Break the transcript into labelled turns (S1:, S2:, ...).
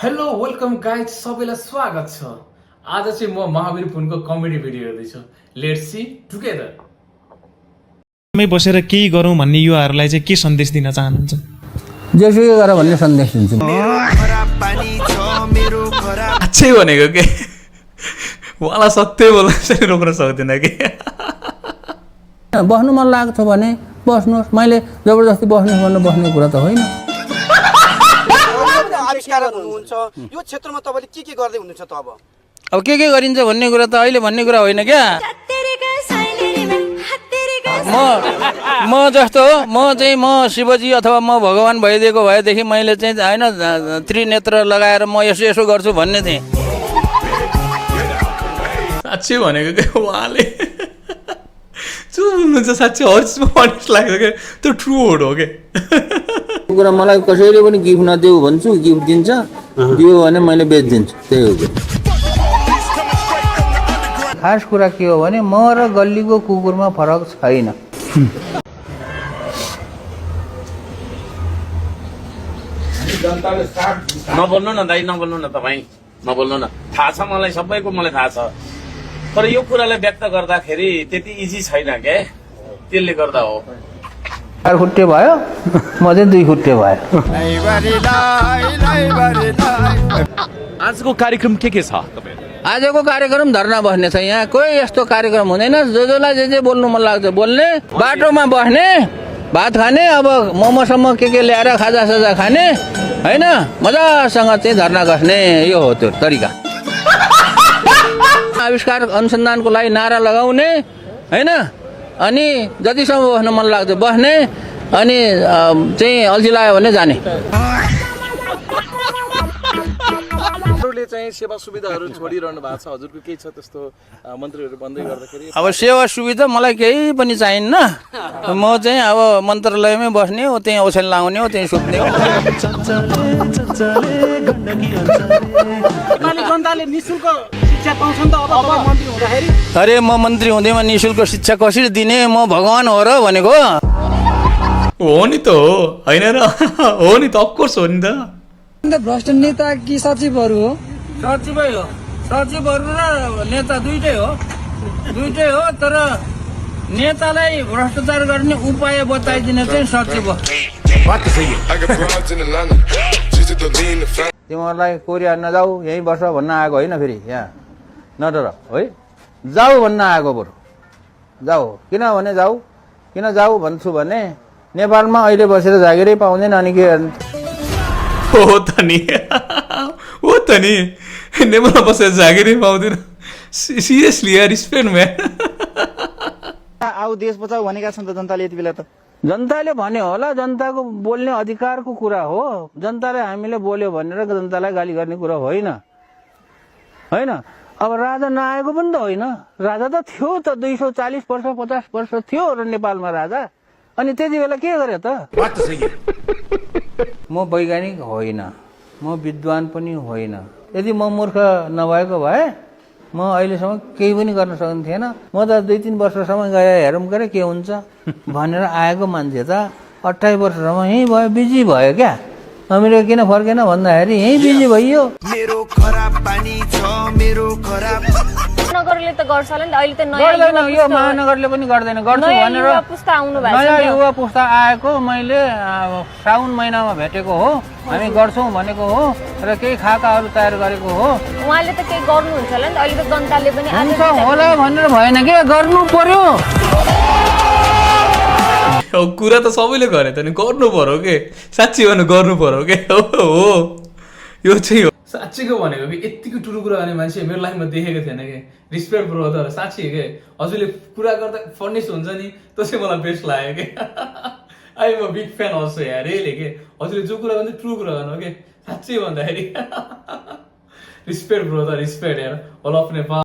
S1: Hello welcome guys, सबैलाई स्वागत छ। आज चाहिँ म महावीर पुनको कमेडी भिडियो हेर्दैछु। Let's see together.
S2: मै बसेर केही गरौँ भन्ने युवाहरूलाई चाहिँ के सन्देश दिन चाहनुहुन्छ?
S3: जेसुकै गर भन्ने सन्देश दिन्छु।
S1: अच्छै भनेको के उहाँलाई सत्य बोल्न चाहिँ रोक्न सक्दैन के।
S3: बस्नु मन लाग्छ भने बस्नुहोस्, मैले जबरजस्ती बस्नुहोस् भन्नु बस्ने कुरा त होइन।
S4: आविष्कारक हुनुहुन्छ यो क्षेत्रमा तपाईले के गर्दै हुनुहुन्छ त?
S3: अब के गरिन्छ भन्ने कुरा त अहिले भन्ने कुरा होइन क्या। म जस्तो हो, म शिवजी अथवा म भगवान भइदिएको भएदेखि मैले चाहिँ होइन त्रिनेत्र लगाएर म यसो यसो गर्छु भन्ने थिएँ।
S1: साँच्चै भनेको के उहाँले जो बोल्नुहुन्छ साँच्चै हर्चमा अनेस्ट लाग्छ क्या। त्यो ट्रु हो के
S3: कुरा मलाई कसैले पनि गिफ्ट नदेऊ भन्छु, गिफ्ट दिन्छ, दियो भने मैले बेचिदिन्छु, त्यही हो। खास कुरा के हो भने म र गल्लीको कुकुरमा फरक छैन।
S5: नबोल्नु न दाइ, नबोल्नु न तपाईँ, नबोल्नु न। थाहा छ मलाई, सबैको मलाई थाहा छ, तर यो कुरालाई व्यक्त गर्दाखेरि त्यति इजी छैन के, त्यसले गर्दा हो।
S3: 4 खुट्टे भयो, म चाहिँ 2 खुट्टे भयो।
S5: आजको कार्यक्रम के छ?
S3: आजको कार्यक्रम धर्ना बस्ने छ। यहाँ कोही यस्तो कार्यक्रम हुँदैन। जसलाई जे बोल्नु मन लाग्छ बोल्ने, बाटोमा बस्ने, भात खाने, अब मोमोसम्म के ल्याएर खाजासाजा खाने होइन, मजासँग चाहिँ धर्ना बस्ने, यो हो त्यो तरिका। आविष्कार अनुसन्धानको लागि नारा लगाउने होइन, अनि जतिसम्म बस्न मन लाग्छ बस्ने, अनि चाहिँ अल्छी लाग्यो भने जाने।
S6: हजुरले चाहिँ सेवा सुविधाहरू छोडिरहनु भएको छ, हजुरको केही छ त्यस्तो मन्त्रीहरू बन्दै गर्दाखेरि?
S3: अब सेवा सुविधा मलाई केही पनि चाहिन्न। म चाहिँ अब मन्त्रालयमै बस्ने हो, त्यहीँ ओछ्यान लाउने हो, त्यहीँ सुत्ने हो।
S4: जनताले निशुल्क शिक्षा पाउँछन् त अब मन्त्री हुँदाखेरि?
S3: अरे म मन्त्री हुँदैमा निशुल्क शिक्षा कसरी दिने? म भगवान हो र भनेको।
S1: हो नि त, हो होइन र? हो नि त, अफकोर्स हो नि त।
S7: भ्रष्ट नेता कि सचिवहरू हो?
S3: सचिवै हो, सचिवहरू र नेता दुइटै हो, दुइटै हो। तर नेतालाई भ्रष्टाचार गर्ने उपाय बताइदिने चाहिँ सचिव हो। तिमीहरूलाई कोरिया नजाऊ, यहीँ बस भन्न आएको होइन, फेरि यहाँ नडर है, जाऊ भन्न आएको। बरु जाऊ, किनभने जाऊ, किन जाऊ भन्छु भने नेपालमा अहिले बसेर जागिरै पाउँदैन, अनि के
S1: हो त नि, हो त नि, नेपालमा बसेर जागिरै पाउँदैन। सिरियसली यार, रिस्पेक्ट म्यान।
S4: आऊ देश बचाऊ भनेका छन् त जनताले यति बेला त।
S3: जनताले भन्यो होला, जनताको बोल्ने अधिकारको कुरा हो। जनताले हामीले बोल्यो भनेर जनतालाई गाली गर्ने कुरा होइन, होइन। अब राजा नआएको पनि त होइन, राजा त थियो त, 240 वर्ष 50 वर्ष थियो र नेपालमा राजा। अनि त्यति बेला के गरे त? म वैज्ञानिक होइन, म विद्वान पनि होइन। यदि म मूर्ख नभएको भए म अहिलेसम्म केही पनि गर्न सक्ने थिएन। म त 2-3 वर्षसम्म गएर हेरौँ गरे के हुन्छ भनेर आएको मान्छे त 28 वर्षसम्म यहीँ भयो, बिजी भयो क्या। अमेरिका किन फर्केन भन्दाखेरि यहीँ बिजी भइयो।
S8: महानगरले त गर्छ होला नि त, अहिले त
S3: गर्दैन, यो महानगरले पनि गर्दैन। गर्छु भनेर नयाँ युवा पुस्ता आएको मैले साउन महिनामा भेटेको हो, हामी गर्छौँ भनेको हो र केही खाकाहरू तयार गरेको हो।
S8: उहाँले त केही गर्नुहुन्छ होला नि त, अहिले त जनताले पनि
S3: हुन्छ होला भनेर भएन के, गर्नु पर्यो।
S1: कुरा त सबैले गरे त नि, गर्नु पर्यो के। साँच्ची भन्नु गर्नु पर्यो के। हो यो चाहिँ हो साँच्चीको भनेको कि यत्तिको ठुलो कुरा गर्ने मान्छे मेरो लाइफमा देखेको थिएन कि। रिस्पेक्ट ब्रो, तर साँच्ची के हजुरले कुरा गर्दा फर्निस हुन्छ नि, त्यो चाहिँ मलाई बेस्ट लाग्यो कि। I am a big fan also यार, रियली के। हजुरले जो कुरा गर्नु ट्रु कुरा गर्नु के, साँच्चै भन्दाखेरि। रिस्पेक्ट ब्रो, त रिस्पेक्ट यार, अल अफ नेपाल।